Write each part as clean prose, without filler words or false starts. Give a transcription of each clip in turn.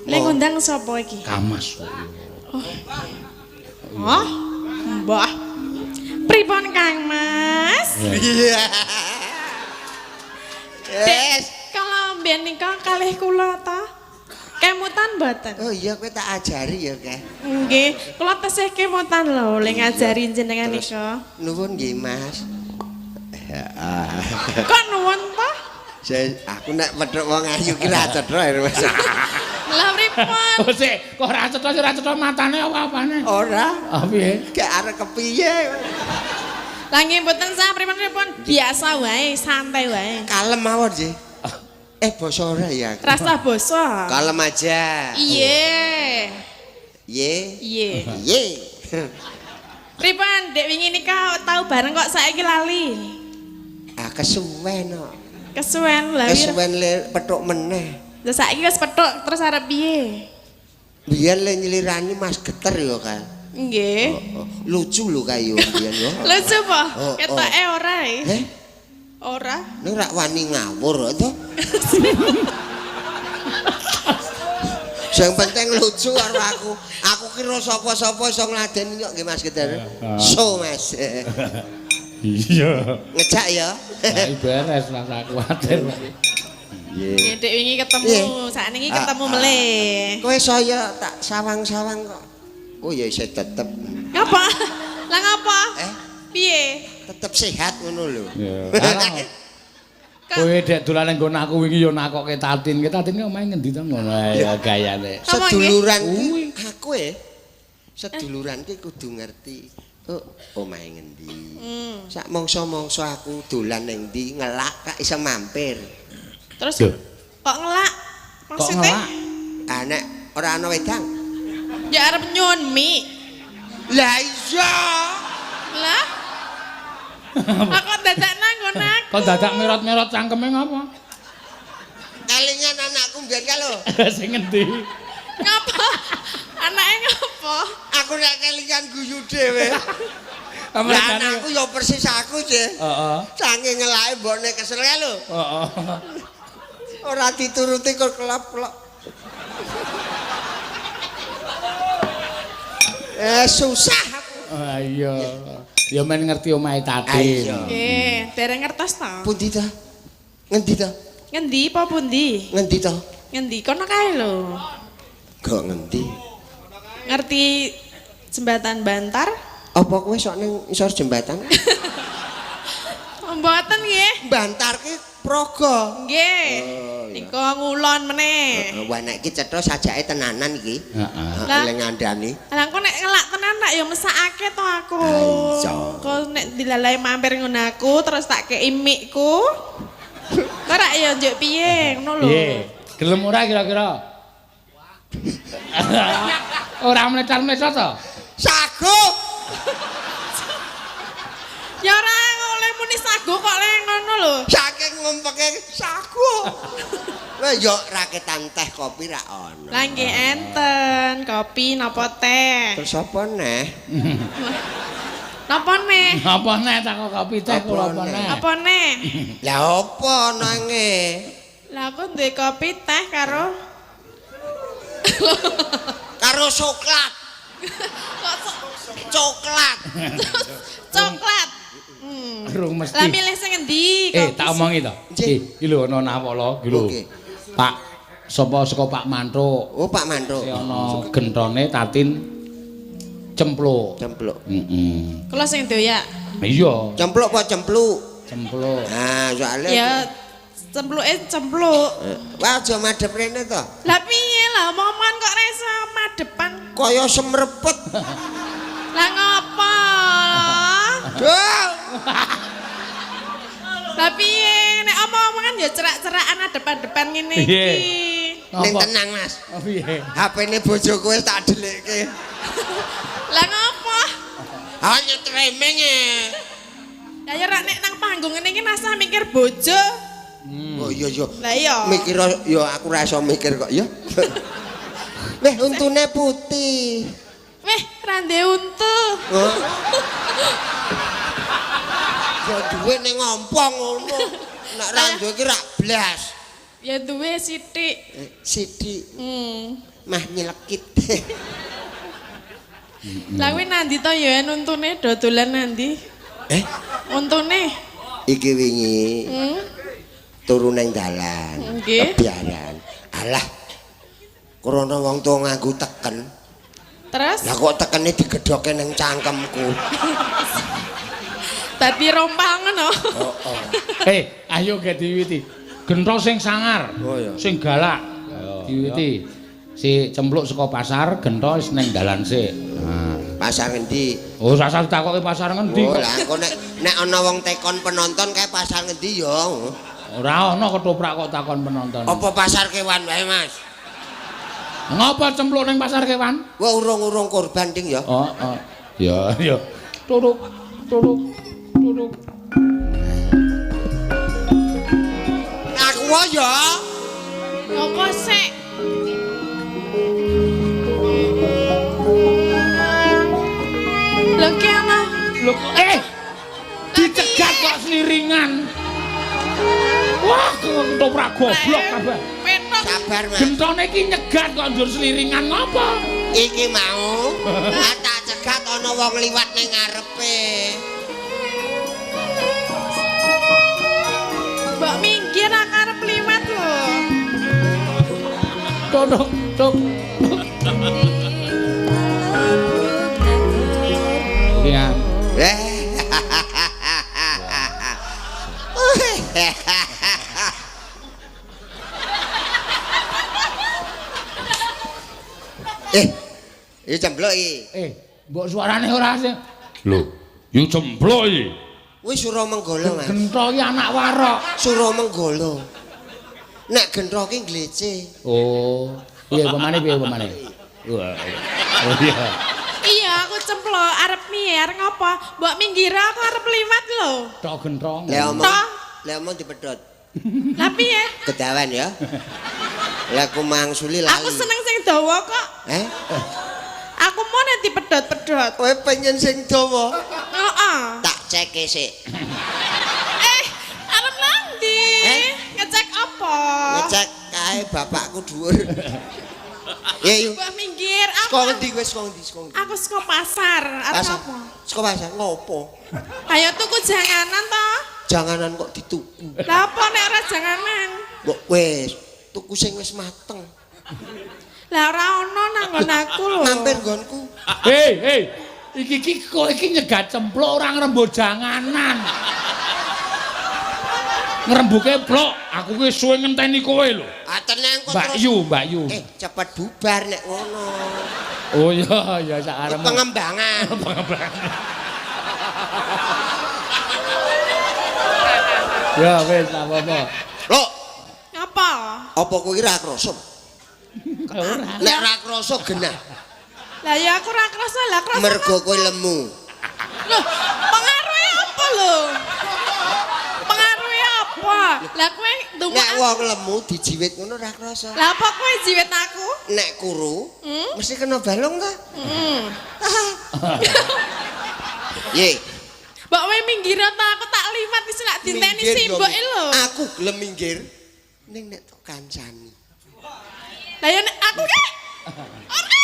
Lek ngundang sapa iki? Kamas kok. Oh, mbah. Pripun Kang Mas? Iya. Dek, Yes. kalau mbiyen nika kalih kula ta? Kemutan mboten? Oh iya kowe tak ajari ya, Keh. Nggih, kula tesih kemutan lho le ngajari jenengan nika. Nuwun nggih, Mas. Kok nuwun ta? Saya, aku nek petruk wong ayu ki ra cetha ya, Mas. Lah pripun? Oh sik, kok ora cetha ora cetha matane apa-apane? Ora. Ah piye? Gak arep kepiye. Lah nggih mboten sah pripun-pripun, biasa wae, santai wae. Kalem mawon nggih. Eh basa ora ya aku. Rasa basa. Kalem aja. Iya. Ye. Iya. Ye. Pripun, Dek wingi nika tau bareng kok saiki lali. Ah kesuwen kok. Kesuwen lah. Kesuwen le petuk meneh. Lah saiki wis petuk terus arep piye? Biyen le nyelirani Mas Geter ya, Kak. Nggih. Oh, oh. Lucu lho kae yo biyen yo. Lucu po? Oh, oh. Ketoke ora e. Eh, Ora. nek rak wani ngawur to. Sing penting lucu karo aku. Aku kira sapa-sapa iso ngladeni kok nggih Mas Geter. So Mas. Iya. Ngejak ya. Lah beres lah saya kuwatir. Nggih, Dek wingi ketemu, Iya. sakniki Ah, ketemu ah. melih. Kowe saya tak sawang-sawang kok. Oh ya isih tetep. Ngapa? Lah ngapa? Eh? Piye? Tetep sehat ngono lho. Iya. Kowe dek dolan nang nggon aku wingi yo nakokke Tatin. Ke Tatin ki omahe ngendi to ngono ae ya gayane. Apa nggih? Seduluran Kuwi. ki aku e. Seduluran ki kudu ngerti. Oh, omahe ngendi. Hmm. Sak mangsa-mangsa aku dolan ning ndi ngelak kak iso mampir. Terus Loh. kok ngelak? Kok Maksudnya? ngelak? Ah nek ora ana wedang. Ya arep nyuwun mie. Lah iya. Lah. Aku dadak nang nggon aku. Kok dadak merot-merot cangkeme ngapa? Kelingan anakku mbiyen ka lho. Sing ngendi? Ngapa? Anake ngapa? Aku nek kelingan guyu dhewe. Lah anakku ya persis aku, Cih. Heeh. Saking ngelake mbokne kesel ka lho. Heeh. Ora dituruti kok kelap-kelop. Eh susah aku. Ah iya. Ya men ngerti omahe Ah, Tatin. iya. Nggih, dereng ngertos ta? Pundi ta? Ngendi ta? Ngendi apa pundi? Ngendi ta? Ngendi kono kae lho. Kok ngendi? Ngerti jembatan Bantar? Apa kowe sok ning isor jembatan? Mboten nggih. Bantar ki Praga. Nggih. Oh, iya. Nika ngulon meneh. Wah nek iki cetha sajake tenanan iki. Heeh. Lah. Lek ngandani. Lah engko nek ngelak tenan tak ya mesakake to aku. Ah, iya. Kok nek dilalai mampir ngono aku terus tak kei mikku. Kok rak ya njuk piye ngono lho. Piye? Gelem ora kira-kira? Ora mlecar-mlecot to? Sago. Ya ora oleh muni sago kok le ngono lho. Saking ngumpeke sago. Lah yo raketan teh kopi ra ono. Lah nggih enten kopi napa teh. Terus apa neh? Napa neh? Apa neh tak kok kopi teh Apa kula apa neh? neh? Apa neh? Lah apa nange? Lah aku duwe kopi teh karo Karo coklat. kok Coklat. coklat. Hmm. Rung mesti. Lah milih sing endi? Eh, Kopi tak omongi to. Nggih. Eh, iki lho ana nawala iki lho. Oke. Pak sapa saka Pak Mantuk. Oh Pak Mantuk. Sing ana gentone Tatin cempluk. Cempluk. Heeh. Kula sing doyak. Iya, Cempluk apa cempluk? cempluk. Nah, soalnya Ya cempluke cempluk. Wah, aja madhep rene to. Lah piye lah omongan kok ora iso madepan. Kaya semrepet. Lah ngopo? Duh. Lah piye nek omong-omongan ya cerak-cerakan adepan-depan ngene iki. Piye? Ning Apa? tenang, Mas. Oh, piye? HP-ne bojoku wis tak dhelikke. Lah ngopo? Hanya tremeng e. Lah ya ora nek nang panggung ngene iki rasa mikir bojo. Oh iya iya. Lah iya. Mikir ya aku ora iso mikir kok ya. Weh, untune putih. Weh, ra ndek untu. Oh. Ya duwe ning ngompong ngono. Nek ra duwe ki rak blas. Ya duwe sithik. Sithik. Mah nyelekit. Lah kuwi nandi to ya untune dodolan nandi? Eh? Untune. Iki wingi. Turu nang dalan. Nggih. Kebiaran. Alah. Krana wong tuwa nganggo teken. Terus? Lah kok tekene digedhoke nang cangkemku. Dadi rompal ngono. Heeh. Ayo ge diwiwiti. Gento sing sangar. Oh, iya. Sing galak. Diwiwiti. Si cempluk saka pasar, gento wis ning dalan sik. Nah. Pasar ngendi? Oh, rasah ditakoki pasar ngendi Oh, kok. lah engko nek ana wong tekon penonton kae pasar ngendi ya? Ora ana ketoprak kok takon penonton. Apa pasar kewan wae, Mas? Ngapa cempluk ning pasar kewan? Wah, urung-urung korban ding ya. Oh, oh. Ya, ya. Turuk, turuk, turuk. Aku ya. Ngopo sik? Lho ki ana. Lho dicegat kok seliringan. Wah, ketoprak goblok kabeh. Petok. Sabar, Mas. Gentone iki nyegat kok njur seliringan ngopo? Iki mau tak cegat ana wong liwat ning ngarepe. Mbok minggir aku arep liwat lho. Tuk tuk. Ya. Iki cempluk iki. Mbok suarane ora sih. Lho, yo cempluk iki. Wis Suramenggala, Mas. Gento iki anak warok. Suramenggala. Nek gento ki glece. Oh, piye pemane piye pemane? Wah. Oh iya. Iya, aku cempluk arep piye, arep ngopo? Mbok minggir aku arep liwat lho. Tok gentong. Lah omong dipedhot. Lah piye? Kedawan ya. Lah aku mangsuli lali. Aku seneng sing dawa kok. Eh? Aku mau nek dipedhot-pedhot. Kowe pengen sing dawa? Heeh. Tak ceke sik. Arep nang ndi? Ngecek apa? Ngecek kae bapakku dhuwur. Ya yuk. Mbok minggir aku. Saka ngendi kowe saka ngendi saka ngendi? Aku saka pasar. Arep apa? Saka pasar ngopo? Ayo tuku janganan to. Janganan kok dituku. Lah apa nek ora janganan? Mbok wis tuku sing wis mateng. Lah ora ono nang nggon aku lho. Mampir nggonku. Hei, iki iki kok iki nyegat cempluk ora ngrembug janganan. Ngrembuke plok, aku ki suwe ngenteni kowe lho. Ah tenang kok Mbak terus. Yu, Mbak Yu. Cepet bubar nek ngono. Oh iya, ya sakarepmu. Pengembangan. Pengembangan. Ya wis apa-apa. Lho, Ngapa? apa kowe ora krasa? Ora. Nek ora krasa genah. Lah ya aku ora krasa, lah krasa. Mergo kowe lemu. Loh, pengaruhe apa lho? Pengaruhe apa? Lah kowe ndumuk. Nek wong lemu dijiwit ngono ora krasa. Lah apa kowe jiwit aku? Nek kuru mesti kena balung ta? Heeh. Ye. Mbok kowe minggir ta aku tak liwat wis lak dinteni simboke lho. Aku gelem minggir ning nek tok kancani. Lah ya nek aku ki. Ora.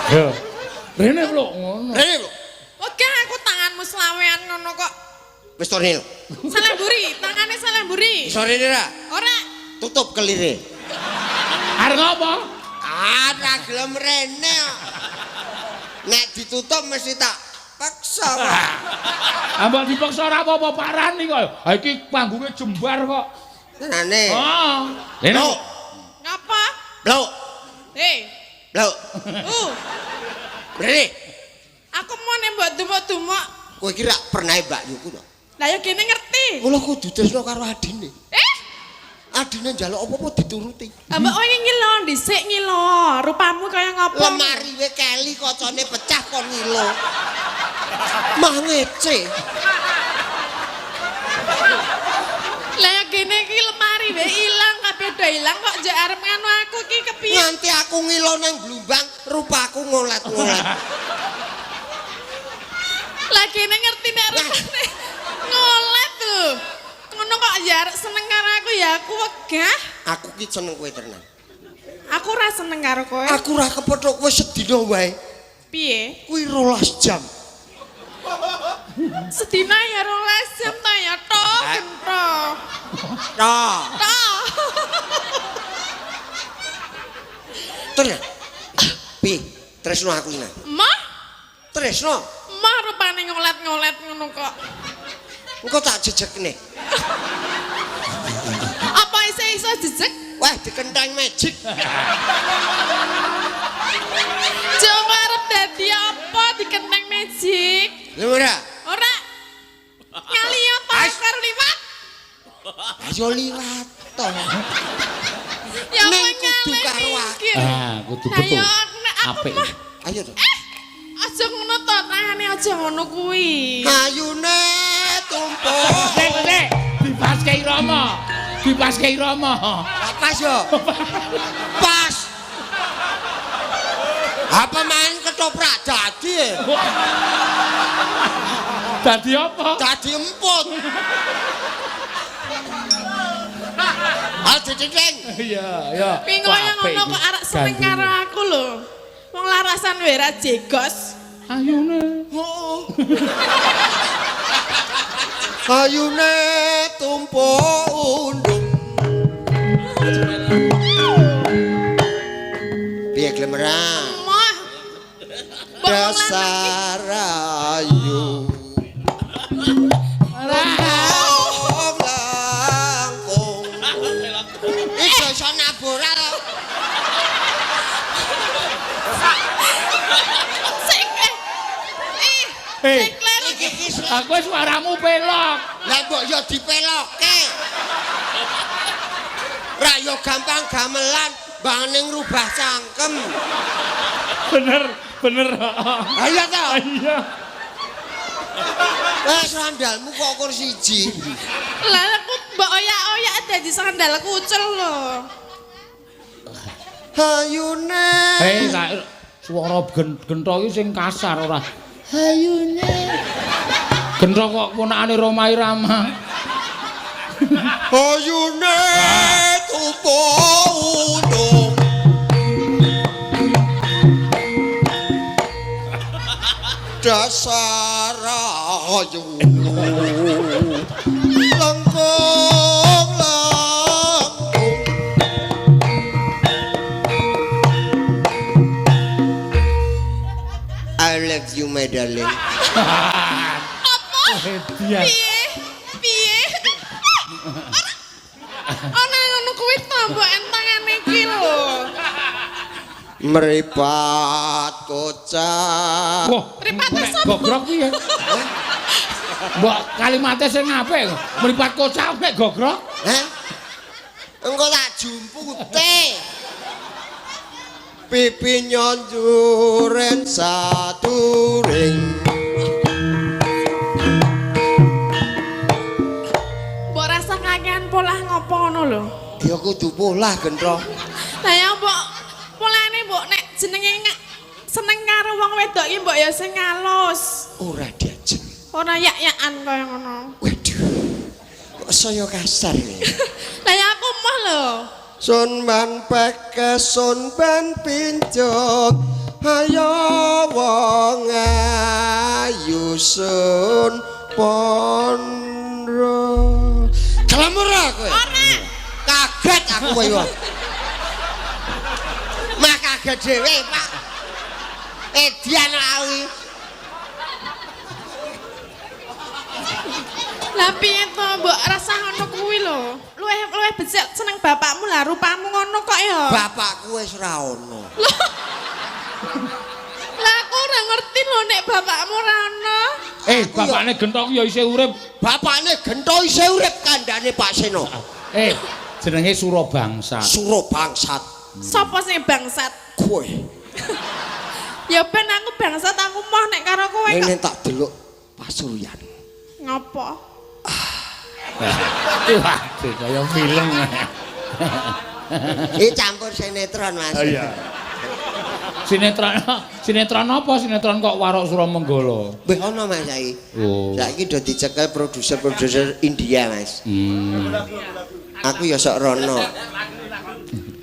Yo. Rene lho ngono. Rene lho. Oke aku tanganmu selawean ngono kok. Wis to rene lho. Salah mburi, tangane salah mburi. Iso rene ra? Ora. Tutup kelire. Arep ngopo? Ah, ra gelem rene. Nek ditutup mesti tak paksa kok. Ah, mbok dipaksa ora apa-apa parani kok. Ha iki panggunge jembar kok. Tenane. Oh. Rene. Lho. Ngapa? Lho. Hei. Lho. Rene. Aku mau nek mbok dumuk-dumuk. Kowe iki rak pernah Mbak Yuku to? Lah ya kene ngerti. Mula kudu tresno karo adine. Adine njaluk apa-apa dituruti. Lah mbok kowe ngilo dhisik ngilo. Rupamu kaya ngopo? Lemari we keli kocone pecah kon ngilo. Mah ngece. Lah ya kene iki lemari we ilang kabeh do ilang kok njek arep nganu aku iki kepiye? Nganti aku ngilo nang blumbang, rupaku ngolet-ngolet. Lagene ngerti nek rupane ngolet lho. Ngono kok ya arek seneng karo aku ya aku wegah. Aku ki seneng kowe tenan. Aku ora seneng karo kowe. Aku ora kepethuk kowe sedina wae. Piye? Kuwi 12 jam. Sedina ya 12 jam ta ya to gentro. Toh. To. Tenan. Piye? Tresno aku tenan. Mah, Tresno. mah rupane ngolet-ngolet ngono kok. Engko tak jejekne. Apa isih iso jejeg? Wah, dikenteng magic. Coba arep dadi apa dikenteng magic? Lha ora. Ora. Ngali apa karo liwat? Ayo liwat to. Ya Ning kowe kudu ngalih karo aku. minggir. Ah, kudu Lah betul. ya aku nek aku Apik. mah Ayo to. aja ngono to, tangane aja ngono kuwi. Ayune tumpuk. Sik, sik. Dipaske irama. Dipaske irama. Lah pas yo. Pas. Apa main ketoprak dadi ya? Dadi apa? Dadi emput. Ah dididing. Iya, iya. Kuwi kaya ngono kok arek seneng karo aku lho. Wong larasan wae ra jegos. Ayune. Heeh. Ayune tumpuk undung. Piye gelem ora? Mah. Mbok wong lanang iki Dasar ayu. Langkung langkung. Iki iso nabora to. sik eh. Ih, Eh. sik kleru. Iki iki Aku suaramu pelok. Lah mbok yo dipelokke. Ra yo gampang gamelan, bangane ngrubah cangkem. Bener, bener. Ayo to. Iya. Wes sandalmu kok kur siji. Lah aku mbok oyak-oyak dadi sandal kucel lho. Hayune. Hei, suara gentho iki sing kasar ora. Hayune. Gentho kok ponakane Rhoma Irama. Hayune tumpuk undung. Dasar ayu. Lengkung lengkung. I love you my darling. Apa? Edian. Piye? Piye? Ora ngono kuwi to mbok entangane iki lho. Meripat kocak. Wah, Mripate nek sapa? Gogrok piye? Mbok kalimate sing apik. Mripat kocak nek gogrok. Hah? Engko tak jumpute. Pipi nyonjuren saturing. Mbok rasa kakean polah ngopo ngono lho. Ya kudu polah gentro. Lah ya mbok polane mbok nek jenenge seneng karo wong wedok iki mbok ya sing halus. Ora diajeng. Ora yak-yakan kaya ngono. Waduh. Kok saya kasar ya? Lah ya aku moh lho. Sun ban peke sun ban pincuk. Ayo wong ayu sun pondro. Gelem ora kowe? Ora. Kaget aku kowe wae. Mah kaget dhewe, Pak. Edian aku. Lah piye to mbok rasa ngono kuwi lho. Luwih luwih becik seneng bapakmu lah rupamu ngono kok ya. Bapakku wis ora ono. Lah aku ora ngerti lho nek bapakmu ora ono. Eh, bapakne genthok ya isih urip. Bapakne gento isih urip kandhane Pak Seno. Eh, jenenge Surabangsat. Surabangsat Sopo sing bangsat? kowe. Ya ben aku bangsat aku moh nek karo kowe kok. Ngene tak delok pasuryan. Ngopo? Waduh, kaya film. Iki campur sinetron, Mas. Oh iya. Sinetron sinetron apa? Sinetron kok Warok Suramenggala. Wih ono Mas saiki. Oh. Saiki do dicekel produser-produser India, Mas. Aku ya sok rono.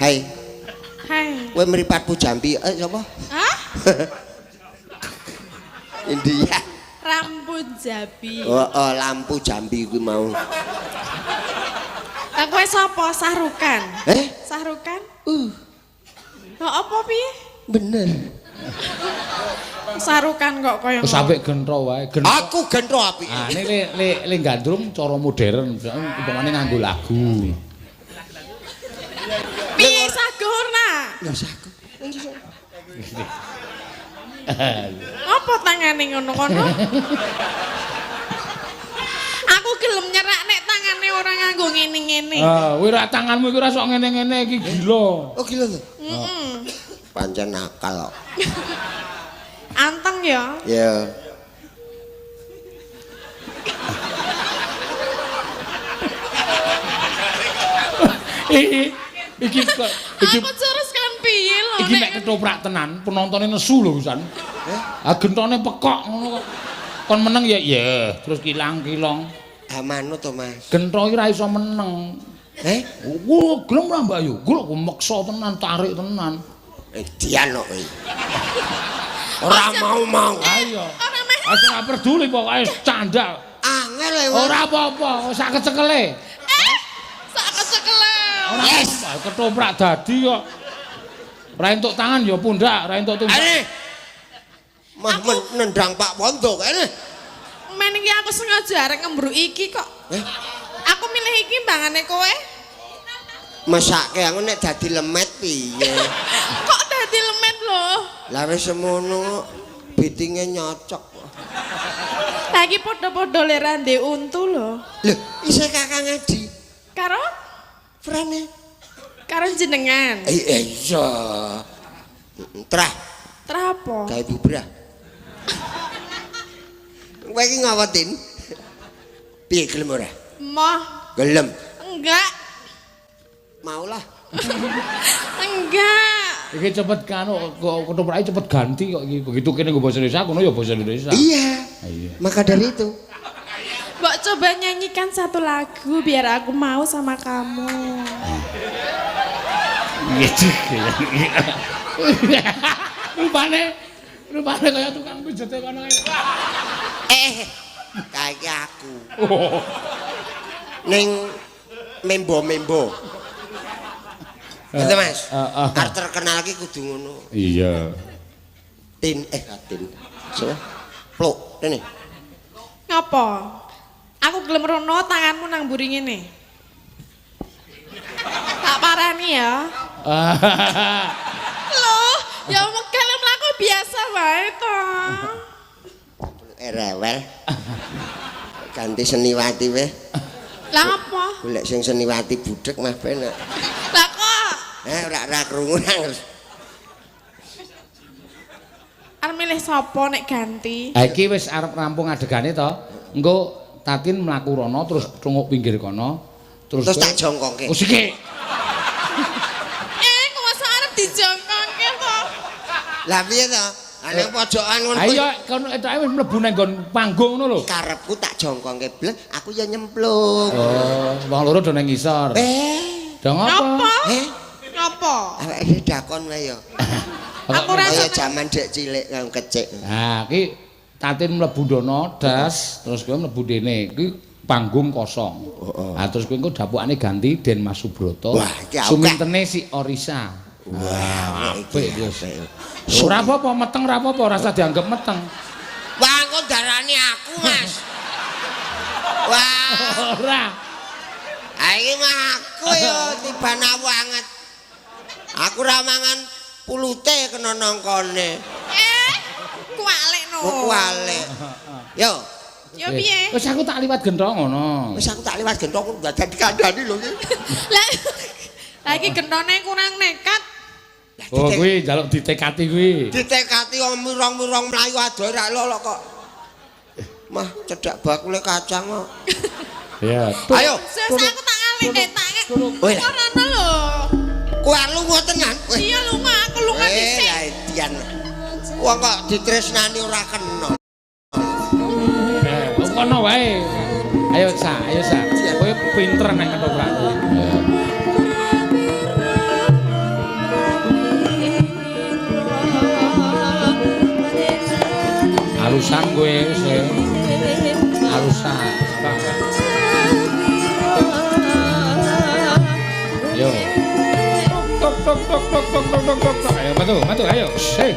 Hai, Hai. kowe mripatmu jampi sapa? Hah? India. Rambut Jabi. Oh, oh, lampu jambi kuwi mau. Lah kowe sapa? Sahrukan. Eh? Sahrukan? Lah apa piye? Bener. Sahrukan kok kaya Wis sampe gentro wae. Gentro. Aku gentro apike. Ah, ini le gandrung cara modern, umpamane nganggo lagu. Piye sagurna? Ya saku. Apa tangane ngono kono? Aku gelem nyerak nek tangane ora nganggo ngene-ngene. Ah, kowe ra tanganmu iku ora sok ngene-ngene iki gila. Oh gila to. Heeh. Pancen nakal kok. Anteng ya. Ya. Iki iki kok iki Aku terus kan piye lho iki nek ketoprak tenan, penontone nesu lho pisan. Ah gentone pekok ngono kok. Kon meneng ya ya, terus kilang-kilong. Ah manut to, Mas. Gentro iki ra iso meneng. Eh? Wah, gelem ra Mbak Yu? Gelem aku meksa tenan, tarik tenan. Dian kok kowe. Ora mau-mau. Ayo. Ora meh. Wis ora peduli pokoke candal. Angel e. Ora apa-apa, sak kecekele. Sak kecekele. Ora Yes. apa-apa, ketoprak dadi kok. Ora entuk tangan ya pundak, ora entuk tundak. Ayo. Mah nendang Pak Wondo kene. Men iki aku sengaja arek ngembruk iki kok. Eh? Aku milih iki mbangane kowe. Mesake aku nek dadi lemet piye? Kok dadi lemet lho? Lah wis semono bitinge nyocok. Lah iki padha-padha le ra ndek untu lho. Lho, isih Kakang Adi. Karo Frane. karo jenengan. Iya. Trah, Trah apa? gawe bubrah. Kowe iki ngawetin? Piye gelem ora? Moh, Gelem. enggak. Maulah. Enggak. Iki cepet kanu kok ketoprake cepet ganti kok iki. Begitu kene nggo basa Indonesia, kono ya basa Indonesia. Iya. Iya. Maka dari itu. Mbok coba nyanyikan satu lagu biar aku mau sama kamu. Rupane rupane kaya tukang pijete kono kae. Kayak aku. Ning membo-membo. Gitu Mas. Arep terkenal ki kudu ngono. Iya. Tin Tin. Sapa? Pluk rene. Ngapa? Aku gelem rono tanganmu nang mburi ngene. Tak parani ya. Loh, ya megel mlaku biasa wae to. Rewel. Ganti seniwati weh. Lah apa? Golek sing seniwati budhek mah penak. Lah kok Ora krungu nang. arep milih sapa nek ganti? Ha iki wis arep rampung adegane to. Engko Tatin mlaku rono terus cunguk pinggir kono. Terus tak jongkongke. Oh siki. Kok masa arep dijongkongke to? Lah piye to? Ana pojokan ngono. Ayo kono etoke wis mlebu nang nggon panggung ngono lho. Karepku tak jongkongke blek, aku ya nyemplung. Oh, wong loro do nang ngisor. Do ngopo? Ngapa? Ngapa? Awake dakon wae ya. Aku ora Kaya jaman dek cilik kang kecik. Nah, iki Tatin mlebu ndono das, terus kowe mlebu dene. Iki panggung kosong. Heeh. Nah, terus kowe engko dapukane ganti Den Mas Subroto. Wah, iki akeh. Sumintene si Orisa. Wah, apik wis. Ora apa-apa meteng ora apa-apa, ora usah dianggep meteng. Wah, engko darani aku, Mas. Wah, Ora. iki mah aku ya tiban banget. Aku ora mangan pulute kena nongkone. Kualik no. Kok kualik. Yo, Yo piye? Wis aku tak liwat gentong ngono. wis aku tak liwat gentong kok gak dadi kandhani lho iki. Lah lah iki gentone kurang nekat. Oh, kuwi njaluk ditekati kuwi. Ditekati wong mirong-mirong mlayu adoh ra lolok kok. Mah cedhak bakule kacang kok. Iya. Ayo, Wis aku tak ngalih tak. Weh. Ora ono lho. Kowe lunga tenan. Iya lunga, aku lunga dhisik. Lah edian. Wong kok ditresnani ora kena. Eh, kono wae. Ayo sa, ayo sa. Kowe pinter nek ketoprak kuwi. Alusan kowe wis. Alusan. Yo. Tok tok tok tok tok tok tok tok. Ayo metu, metu ayo. Sik.